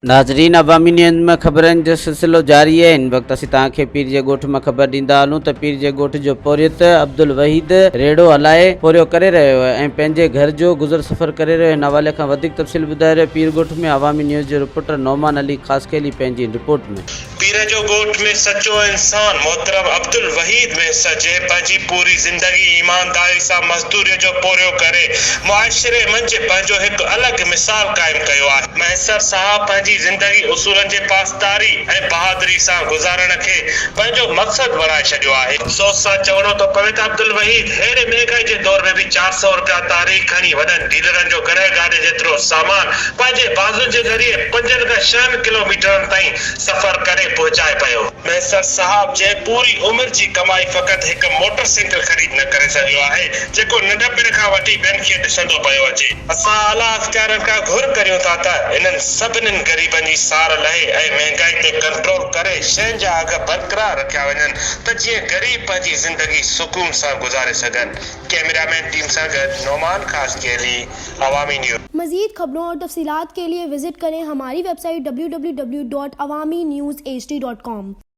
ناظرين عوامي نيوز ۾ خبرن جو سلسلو جاري آهي هن وقت اسين توهان کي پير جي ڳوٺ مان خبر ڏيندا هلون ته پير جي ڳوٺ جو پورهيت عبدالوحيد ريڙهو هلائي پورهيو ڪري رهيو آهي ۽ پنهنجي گهر جو گذر سفر ڪري رهيو هن حوالي کان وڌيڪ تفصيل ٻڌائي رهيو پير ڳوٺ ۾ عوامي نيوز جو رپورٽر نعمان علي خاصخيلي پنهنجي رپورٽ ۾. پير جو ڳوٺ ۾ سچو انسان محترم عبدالوحيد مهيسر جنهن پنهنجي پوري زندگي ايمانداري سان مزدوري جو پورهيو ڪري معاشري منجهه پنهنجو هڪ الڳ مثال قائم ڪيو آهي. مهيسر صاحب پنهنجي زندگي اصولن جي پاسداري ۽ بهادري سان گذارڻ کي پنهنجو مقصد بڻائي ڇڏيو آهي. افسوس سان چوڻو ٿو پوي ته عبدالوحيد ههڙي مهنگائي جي دور ۾ به 400 رپيا تاريخ کڻي وڏن ڊيلرن جو گڏهه گاڏي جيترو سامان پنهنجي بازن جي ذريعي پنجن کان ڇهن ڪلو ميٽرن تائين سفر ڪري پهچائي پيو. مهيسر صاحب جنهن پوري عمر جي ڪمائي فقط هڪ موٽر سائيڪل خريد نه ڪري سگهيو آهي، جيڪو ننڍپڻ کان وٺي ٻين کي ڏسندو پيو اچي. اسان اعليٰ اختيارين کان گهر ڪريون ٿا ته انهن سڀنين غريبن جي سار لهي ۽ مهنگائي تي ڪنٽرول ڪري شين جا اگهه برقرار رکيا وڃن ته جيئن غريب پنهنجي زندگي سڪون سان گذاري سگهن. ڪئميرا مين ٽيم سان گڏ نعمان خاصخيلي، عوامي نيوز. مزيد خبرون اور تفصيلات کے لئے وزٽ کریں ہماری web site www.awaminews hd.com.